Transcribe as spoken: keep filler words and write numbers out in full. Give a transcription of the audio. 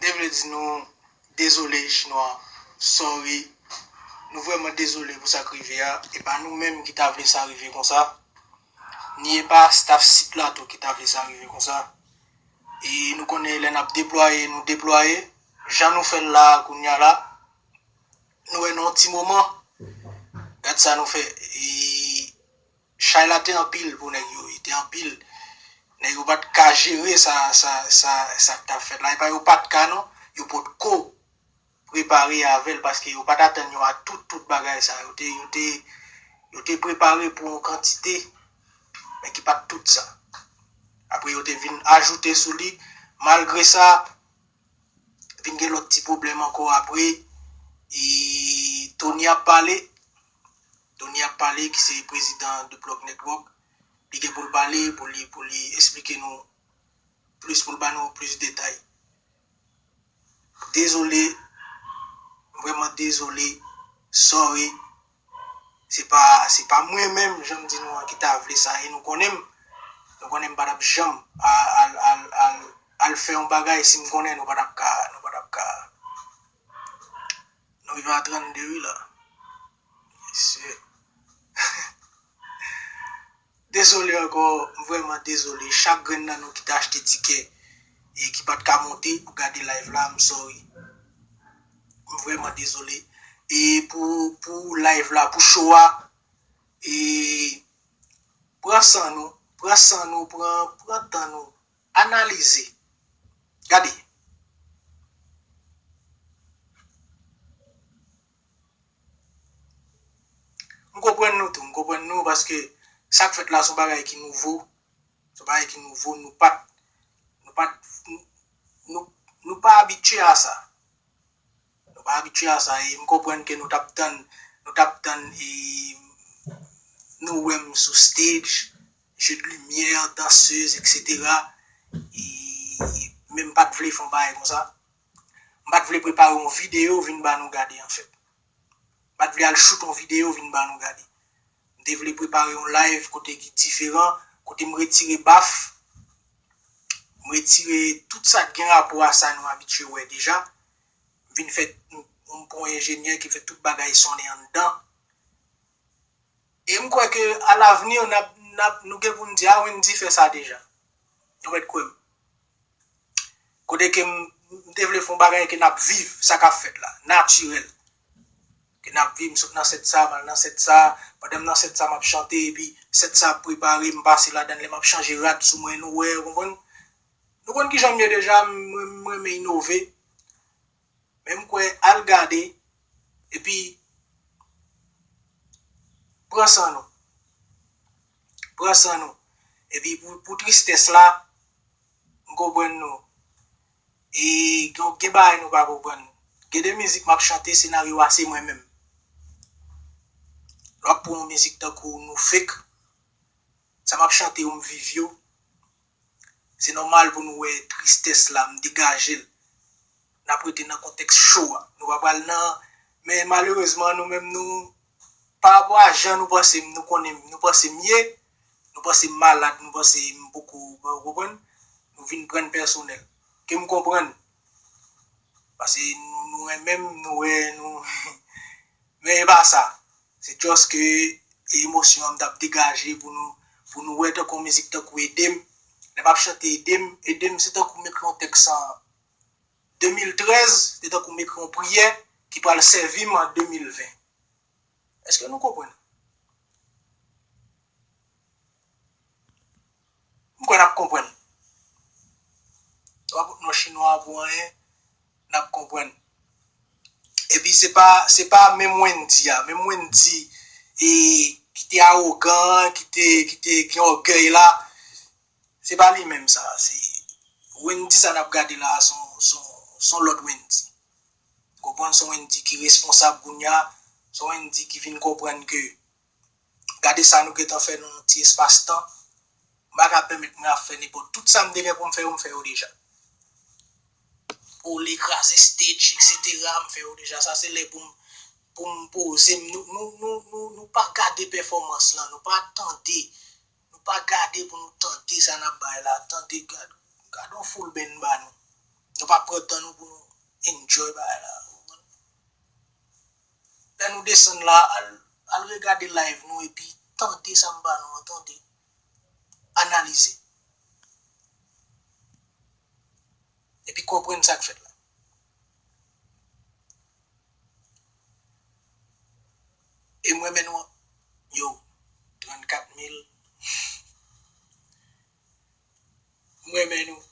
Te vle di nou dezole, chinwa. Sorry. Nou vrèman dezole pou sa k rive a. E pa nou menm ki ta vle sa rive konsa. Ni e pa staff sit la tou ki ta vle sa rive konsa. E nou konnen lè n ap deplwaye, nou deplwaye. Jan nou fè l la a kounye a la, nou wè nan yon ti moman. Gad sa nou fè. E chay la te anpil pou nèg yo, li te anpil. Nèg yo pa t ka jere sa, sa, sa, sa k t ap fèt la. E pa yo pa t ka non, yo potko prepare avè l paske yo pa t atann yo a tout, tout bagay sa. Yo te, yo te, yo te prepare pou yon kantite, men ki pa t tout sa. Apre yo te vin ajoute sou li. Malgre sa, vin gen lòt ti pwoblèm ankò apre. E Tony ap pale. Tony ap pale, ki se prezidan de Plug Network. Li gen pou l pale, pou li, pou li esplike nou plis, pou l ba nou plis detay. Dezole, m vrèman dezole, sorry. Se pa, se pa mwen menm, jan m di nou an, ki ta vle sa, e nou konnen m. Nou konnen m pa t ap janm al, al, al, al, al fè yon bagay si m konnen nou pa t ap ka, nou pa t ap ka. Nou rive a trannde wi la. Mesye. Dezole ankò, m vrèman dezole. Chak grenn nan nou ki te achte tikè e ki pa t ka monte pou gade live la, m sorry. M vrèman dezole. E pou, pou live la, pou show a, e pran san nou, pran san nou, pran, pran tan nou, analize. Gade. M konprann nou tou, m konprann nou paske sa k fèt la se yon bagay ki nouvo, se yon bagay ki nouvo, nou pa t, nou pa t, nou, nou, nou pa abitye a sa. Nou pa abitye a sa, e m konprann ke nou t ap tann, nou t ap tann, e nou wè m sou stage, jeu de lumière, dansez, et cetera. E, men m pa t vle fè yon bagay konsa. M pa t vle prepare yon videyo vin ba nou gade, anfèt. M pa t vle al shoot yon videyo vin ba nou gade. M te vle prepare yon live kote ki diferan, kote m retire baf, m retire tout sa k gen rapò a sa nou abitye wè deja. M vin fè, m, m pran yon enjenyè ki fè tout bagay sonnen anndan. E m kwè ke alavni, n ap, n ap, nou gen pou n di, a, Wendy fè sa deja. Nou mèt kwè m. Kote ke m, m te vle fè yon bagay ke n ap viv, sa k ap fèt la, natirèl. Ke n ap viv, m sot nan sèt sa, m al nan sèt sa, pandan m nan sèt sa, m ap chante, epi sèt sa ap prepare, m pase ladan l, lè m ap chanje rad sou mwen, nou wè, ou konprann? Nou konn kijan m ye deja, m, m renmen inove. Men m kwè al gade, epi pran san nou. Pran san nou. Epi pou, pou tristès la, m konprann nou. E gen, gen bagay nou pa konprann. Gen de mizik m ap chante, senaryo a se mwen menm. Lè w ap pran yon mizik tankou nou fake, sa m ap chante yo m viv yo. Se nòmal pou nou wè tristès la, m degaje l. N ap rete nan kontèks cho a. Nou pa pral nan, men malerezman, nou menm, nou, pa rapò a jan nou panse m, nou konnen m, nou panse m ye, nou panse m malad, nou panse m poko, ou konprann? Nou vin pran n pèsonèl. Ke m konprann. Paske nou, nou renmen m, nou wè, nou, men e pa sa. Se just ke emosyon an m t ap degaje pou nou, pou nou wè tankou yon mizik tankou Ede m. Lè m ap chante Ede m, Ede m se tankou m ekri yon tèks an de mil trèz, se tankou m ekri yon priyè ki pral sèvi m an de mil ven. Èske nou konprann? M kwè n ap konprann. N pa pot non chinwa pou anyen, n ap konprann. Epi se pa, se pa menm Wendy a, menm Wendy e, ki te awogan, ki te, ki te gen ògèy la, se pa li menm sa. Se Wendy sa n ap gade la, se yon, se yon, se yon lòt Wendy. Konprann, se yon Wendy ki responsab kounye a, se yon Wendy ki vin konprann ke gade sa nou gentan fè nan yon ti espas tan. M pa ka pèmèt mwen ap fè nenpòt. Tout sa m te gen pou m fè yo, m fè yo deja. Pou li kraze stage, et cetera, m fè yo deja. Sa se lè pou m, pou m poze m. Nou, nou, nou, nou, nou pa gade pèfòmans lan, nou pa tande. Nou pa gade pou nou tande sa n ap bay la. Tande, gad, gad yon full band ba nou. Nou pa pran tan nou pou nou enjoy bagay la. Lè nou desann la, al, al regade live nou epi tande sa m ba nou an, tande. Analize. Epi konprann sa k fèt la. E m renmen nou, yo, trannkat mil. M renmen nou.